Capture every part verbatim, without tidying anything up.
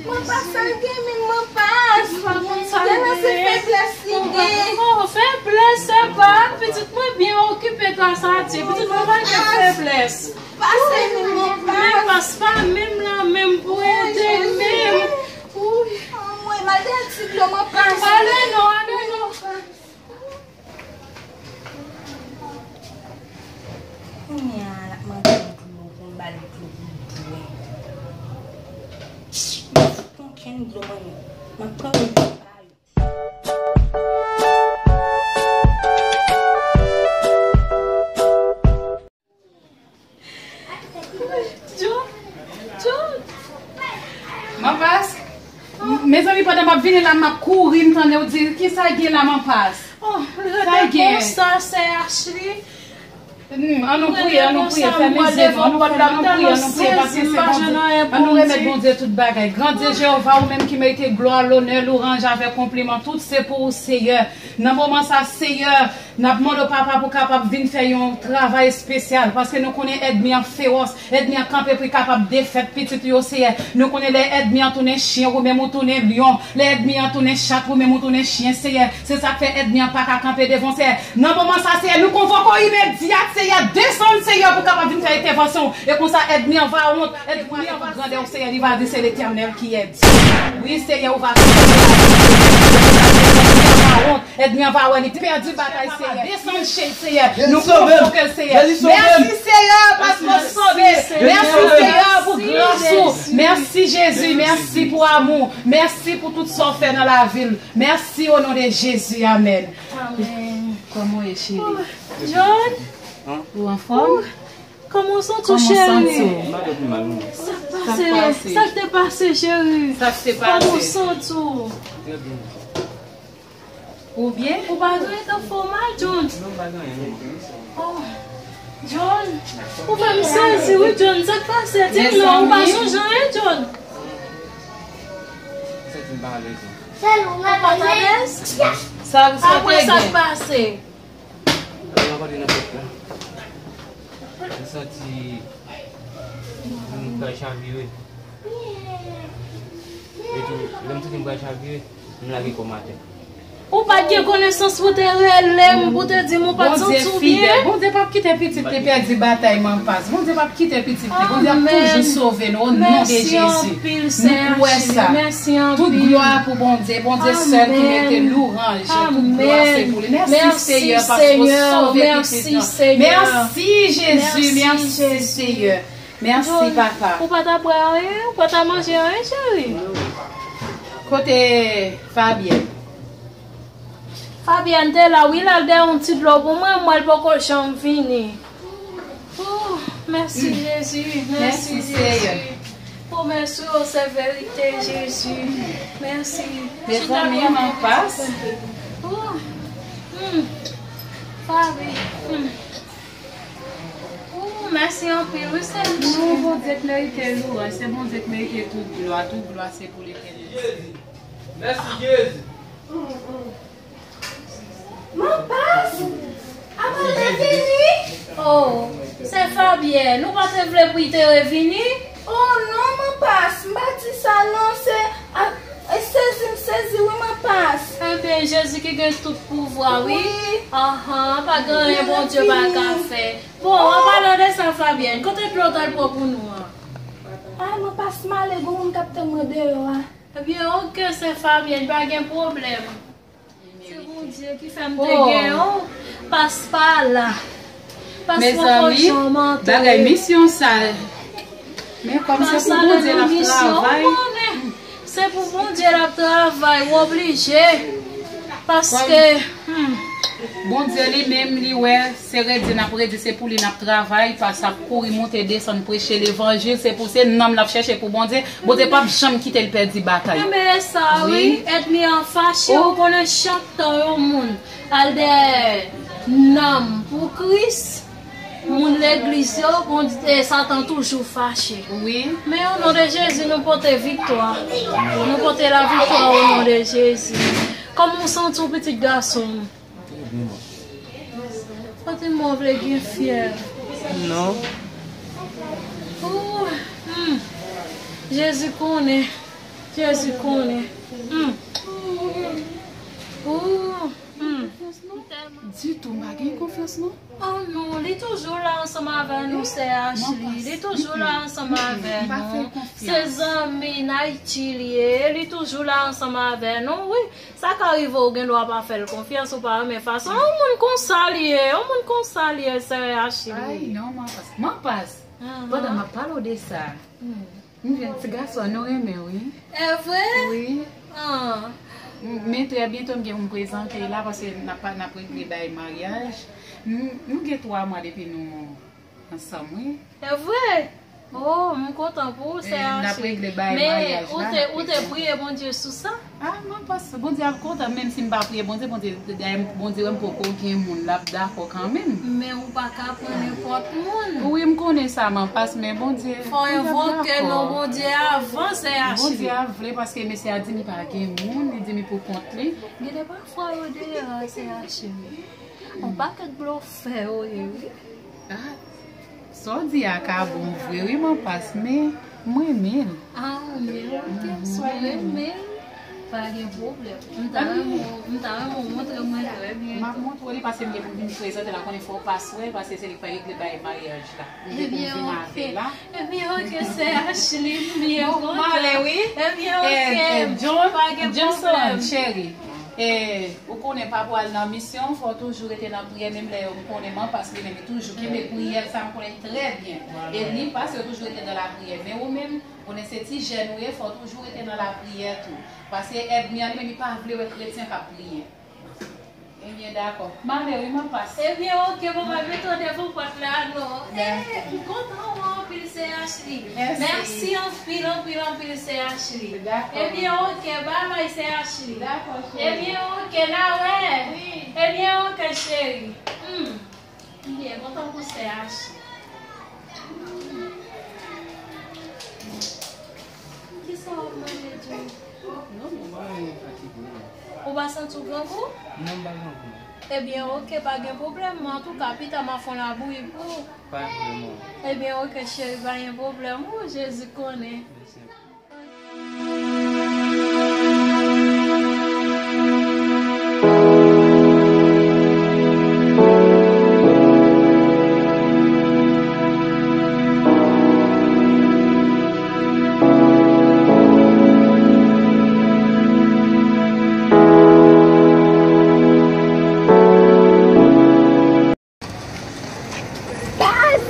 Mwen pa sa l gen, men mwen pa. Mwen pa konn sa l gen. Se feblès li gen. Oh, feblès, se pa. Pitit mwen byen okipe gras a Dye. Pitit mwen pa gen feblès. Pase nou, mwen pa. Men pas pa menm la, menm pou ede, menm. Anmwey, m al dèyè ti dlo, mwen pase. Ale non, ale non. Kounye a, l ap mande m dlo pou m ba l dlo pou l bwè. M pa fout pran okenn dlo, mwen menm. M ap pran dlo pa yo. John, John. Manpas, mezanmi, pandan m ap vini la, m ap kouri, m tande w di, kisa gen la, Manpas? Oh, li rete konsa, sè Ashley. Hmm, an nou priye, an nou priye, fèmen zye nou, an nou fèmen, an nou priye, an nou priye, paske se Bondye. An nou remèt Bondye tout bagay. Grandye Jewova, ou menm ki merite glwa, lonè, louwanj avèk konpliman, tout se pou ou, Seyè. Nan moman sa, Seyè, n ap mande w, Papa, pou kapab vin fè yon travay espesyal, paske nou konnen ènmi an fewòs, ènmi an kanpe pou l kapab defèt pitit ou yo, Seyè. Nou konnen lè ènmi an tounen chen, ou menm ou tounen lyon, lè ènmi an tounen chat, ou menm ou tounen chen, Seyè. Se sa k fè ènmi an pa ka kanpe devan w, Seyè. Nan moman sa, Seyè, nou konvoke w imedyat, Seyè, desann, Seyè, pou kapab vin fè entèvansyon w. E konsa, ènmi an va wont, ènmi an va wont grandè w, Seyè, li va di, se Letènèl ki ènmi. Wi, Seyè, ou va kanpe devan ènmi an, ènmi an va wont. Ènmi an va wè li pèdi batay, Seyè. Desann chen, Seyè. Nou konvoke l, Seyè. Mèsi, Seyè, paske w sove. Mèsi, Seyè, pou gras ou. Mèsi, Jezi. Mèsi pou amou. Mèsi pou tout sa w fè nan lavi l. Mèsi, o non de Jezi. Amèn. Amèn. Kòman w ye, cheri? John? Ou anfòm? Kòman w santi w, cheri? Sa k pase? Sa k te pase, cheri? Sa k te pase? Kòman w santi w? Ou byen? Ou pa gen tan fè w mal, John? Non, m pa gen anyen, non. Oh, John, ou fè m sezi, wi, John. Sa k pase? Di m non, ou pa sonje anyen, John? Ou santi m pa alèz, non? Ou pa t alèz? Sa, sa te gen? Apre sa k pase? Lè m ap antre nan pòt la, m santi m pral chavire. Epi, lè m santi m pral chavire, m lage kò m atè. Ou pa t gen konesans pou te rele m, pou te di m ou pa t santi w byen? Bondye fidèl. Bondye p ap kite pitit li pèdi batay, Manpas. Bondye p ap kite pitit li. Bondye ap toujou sove nou, o non de Jezi. Nou kwè sa. Tout glwa pou Bondye. Bondye sèl ki merite louwanj e tout glwa se pou li. Mèsi, Seyè, paske w sove pitit lan. Mèsi, Jezi. Mèsi, Seyè. Mèsi, Papa. Ou pa ta bwè anyen? Ou pa ta manje anyen, cheri? Kote Fabyèn? Fabyèn te la, wi, l al dèyè yon ti dlo pou mwen, m wè l poko janm vini. Oh, mèsi, Jezi. Mèsi, Jezi. Oh, mèsi, oh, se verite, Jezi. Mèsi. Mezanmi, Manpas. Oh, hmm. Fabi, hmm. Oh, mèsi anpil, wi, Seyè. Non, Bondye k merite louwanj, se Bondye k merite tout glwa, tout glwa se pou Letènèl. Mèsi, Jezi. Manpas! Amanda vini? Oh, sè Fabyèn, ou pa te vle pou l te revini? Oh non, Manpas, m pa di sa non, se, a, e sezi m sezi wi, Manpas. Ebyen, Jezi ki gen tout pouvwa, wi. Wi. Anhan, pa gen anyen Bondye pa ka fè. Bon, an palan de sa, Fabyèn, kote dlo w t al pran pou nou an? Ay, Manpas, m ale, gon moun k ap tann mwen deyò a. Ebyen, oke, sè Fabyèn, pa gen pwoblèm. Se Bondye ki fè m te gen yon pas pa la. Pas poko janm antre. Bagay misyon sa. Men kòm se pou Bondye l ap travay. Se pou Bondye l ap travay, w oblije. Paske, hmm. Bondye li menm, li wè, se redi n ap redi, se pou li n ap travay, pas ap kouri, monte, desann, preche levanjil, se pou se nanm l ap chèche pou Bondye. Bondye p ap janm kite l pèdi batay. Enben, e sa, wi. Ènmi an fache, ou konnen chak tan yon moun al dèyè nanm pou Kris, moun legliz yo, Bondye, Satan toujou fache. Wi. Men o non de Jezi, nou pote viktwa. Nou pote laviktwa o non de Jezi. Kòman w santi w, pitit gason m? Trè byen, manman. Papi, mwen vle gen fyèv. Non. Oh, hmm. Jezi konnen. Jezi konnen. Hmm. Ooh, hmm. Ditou, m pa gen konfyans non. Oh non, li toujou la ansanm avè nou, sè Ashley. Li toujou la ansanm avè nou. Se zanmi n Ayiti li ye, li toujou la ansanm avè nou, wi. Sa ka rive w gen dwa pa fè l konfyans, ou pa renmen fason l. Yon moun konsa li ye, yon moun konsa li ye, sè Ashley. Ay, non, man pas. Man pas. Pandan m ap pale w de sa, m jwenn ti gason, nou renmen, wi. E vre? Wi. Ah. M- Men trè byento m gen pou m prezante la, paske n ap, n ap regle bay maryaj. M- Nou gen twa mwa depi nou ansanm, wi. E vre? Oh, m kontan pou ou, sè Ashley. N ap regle bay maryaj la. Men ou te, ou te priye Bondye sou sa? Ah, man pas, Bondye ap kontan, menm si m pa priye Bondye, Bondye, dayè, Bondye wè m poko gen moun, l ap dakò kanmenm. Men ou pa ka pran nenpòt moun. Wi, m konnen sa, man pas, men Bondye, Bondye ap dakò. Fò envoke non Bondye avan, sè Ashley. Bondye ap vle, paske mesye a di m li pa gen moun, li di m li pou kont li. Gen de pafwa yo deyò a, sè Ashley. Yon pakèt blofè yo ye, wi. Ah, sa w di a ka bon vre, wi, man pas, men m renmen l. Ah, men ok, si w renmen l, pa gen pwoblèm. M ta renmen w, m ta renmen w montre mwen trè byen. M ap montre w li, paske m gen pou m vin prezante l la, konnen fò w pas wè l, paske se li k pral regle bay maryaj la. M gen pou m vin avè l la. Ebyen, ok, sè Ashley, m byen kontan. Bon, m ale, wi. Ebyen, ok, pa gen pwoblèm. Cheri, e, ou konnen papa w al nan misyon, fò w toujou rete nan priyè, menm lè yo, m konnen man pas li menm, li toujou kenbe priyè l, sa m konnen trè byen. E li pas yo toujou rete nan lapriyè. Men ou menm, ou konnen se ti jèn ou ye, fò w toujou rete nan lapriyè tou. Paske ènmi an li menm, li pa vle wè kretyen k ap priye. Ebyen, dakò. M ale wi, man pas. Ebyen, ok, papa, m tande pou pòt la, non. Eh, m kontan wè w anpil, sè Ashley. Mèsi. Mèsi anpil, anpil, anpil, sè Ashley. Dakò. Ebyen, ok, babay, sè Ashley. Dakò, cheri. Ebyen, ok, n a wè. Wi. Ebyen, ok, cheri. Hmm. M byen kontan pou sè Ashley. Kisa w ap manje, Joe? Non, non, m pa anyen fatige, non. Ou pa santi w grangou? Non, m pa grangou, non. Ebyen, ok, pa gen pwoblèm, men antouka, pita m a fè yon labouyi pou ou. Pa vrèman. Ebyen, ok, cheri, pa gen pwoblèm. Ou, Jezi konnen. Mèsi. Baz!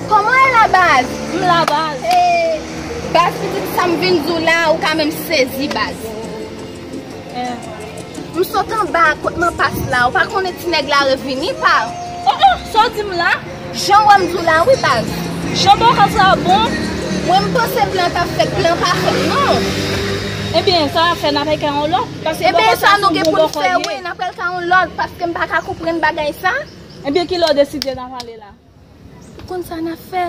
Kòman w ye la, Baz? M la, Baz. Eh, Baz, pitit, sa m vin di w la, ou ka menm sezi, Baz. Eh. M sot anba kot man pas la, ou pa konnen ti nèg la revini, pa? Oh, oh, sa w di m la? Jan w wè m di w la, wi, Baz. Jan bòkò sa bon? Mwen, m panse plan t ap fèt, plan pa fèt, non. Ebyen, sa w ap fè, n ap kay yon lòt, paske bòkò sa se yon bon bòkò l ye. Ebyen, sa nou gen pou n fè, wi, n ap al kay yon lòt, paske m pa ka konprann bagay sa. Ebyen, kilè w deside n ap ale la? Ou konn sa n ap fè?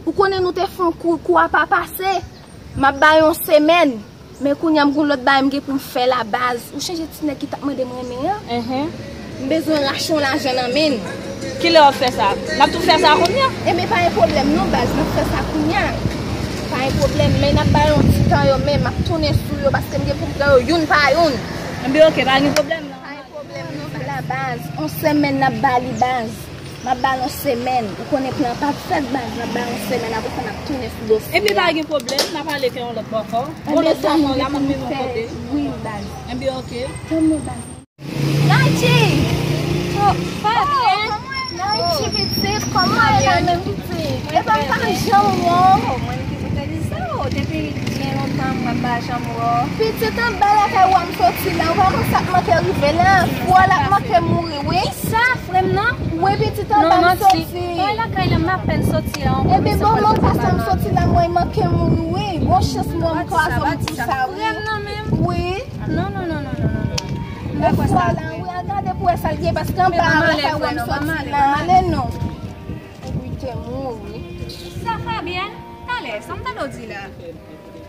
Ou konnen nou te fè yon kou, kou a pa pase. M ap ba yo yon semèn. Men kounye a m gon lòt bagay m gen pou m fè la, Baz. Ou chonje ti nèg ki t ap mande m renmen an? Enhen. M bezwen rache yon lajan nan men l. Kilè w ap fè sa? N ap tou fè sa kounye a? Enben, pa gen pwoblèm non, Baz. N ap fè sa kounye a. Pa gen pwoblèm, men n ap ba yo yon ti tan yo menm. M ap tounen sou yo paske m gen pou m pran yo youn pa youn. Enben, ok, pa gen pwoblèm non. Pa gen pwoblèm non, la, Baz. Yon semèn n ap ba li, Baz. M ap ba l yon semèn. Ou konnen plan p ap fèt, Baz. M ap ba l yon semèn, apre sa n ap tounen sou dosye a. Epi pa gen pwoblèm, n ap ale fè yon lòt bòkò. Yon lòt bòkò la, m ap mennen w kote. Wi, Baz. Enben, ok. Tanmen, Baz. Nayji! Oh, Fabienne! Nayji, pitit, kòman w ye la menm, pitit? Epa m pa janm wè w. Mwen ki pou te di sa, o, depi byen lontan mwen pa janm wè w. Pitit, anba lakay ou a m soti la, ou pa konn sa k manke rive la. Fwa l ap manke mouri, wi. Sa, frè m nan? Wi, pitit, anba m soti. Wi, lakay la, m apèn soti la. Ebyen, bon, mwen pa sa m soti la, mwen manke mouri, wi. Bon chans, mwen m kwaze m pou sa, wi. Frè m nan menm? Wi. Non, non, non, non, non, non, non. M pa kwè sa. Fwa la, wi, al gade pou wè sa l ye, paske anba lakay ou a m soti la, ale non. Ou te mouri. Sa, Fabienne? Talè, sa m tande w di la?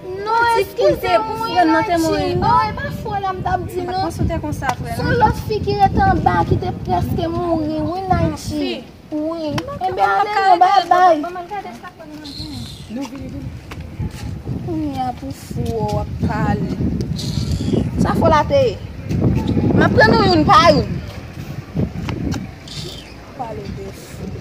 Non, eskize m, wi, Nayji. Non, e pa fwa la m t ap di, non. Se yon lòt fi ki ret anba, ki te prèske mouri, wi, Nayji. Wi. Enben, ale non, babay. Nou vini, vini. Kounye a pou fou w ap pale. Sa fo la te ye? M ap pran nou youn pa youn. Pale de fou.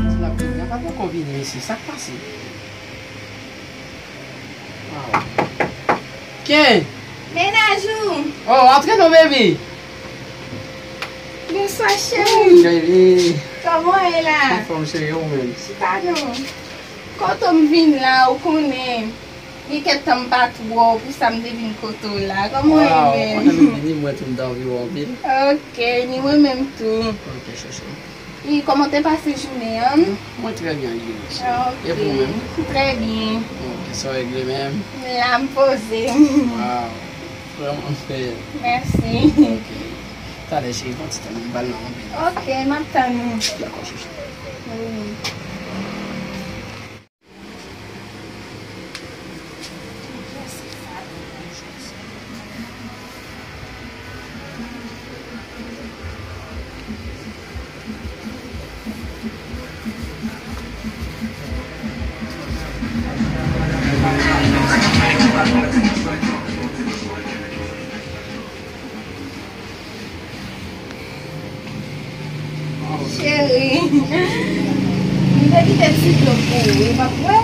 Ti lapli a pa poko vini, mesye. Sa k pase? Wow. Ken? Mennaj ou? Oh, antre non, baby. Bonswa, cheri. Hey, baby. Kòman w ye la? Anfòm, cheri, ou menm? Chita non. Kote m vin la, ou konnen. Gen kèk tan m pa t wè w, pou sa m te vin kote w la. Kòman w ye menm? Wow, pandan nou vini, mwen tou m t anvi wè w anpil. Ok, ni mwen menm tou. Ok, chouchou. E kòman te pase jounen an? Mwen trè byen, Angeline. Ah, ok. E pou menm? Trè byen. Ok, sa w regle menm? La m poze. Wow, vrèman bèl. Mèsi. Ok. Talè, cheri, pran ti tan, m bal nan anpil. Ok, m ap tann ou. Dakò, chouchou. Wi. Cheri, m te kite ti dlo pou ou, ou pa bwè?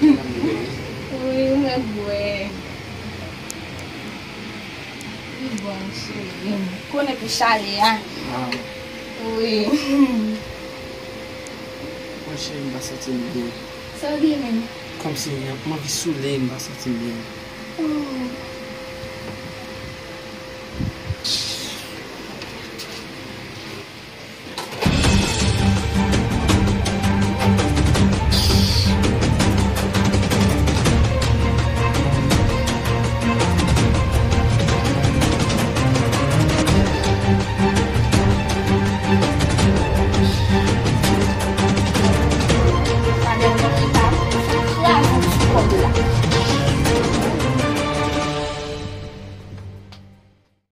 Wi, ou mèt bwè. Li bon, cheri. Konnen pou chalè a. Wi. Mwen cheri, m pa santi m byen. Sa w gen menm? Kòmsi m anvi soule, m pa santi m byen. Oh.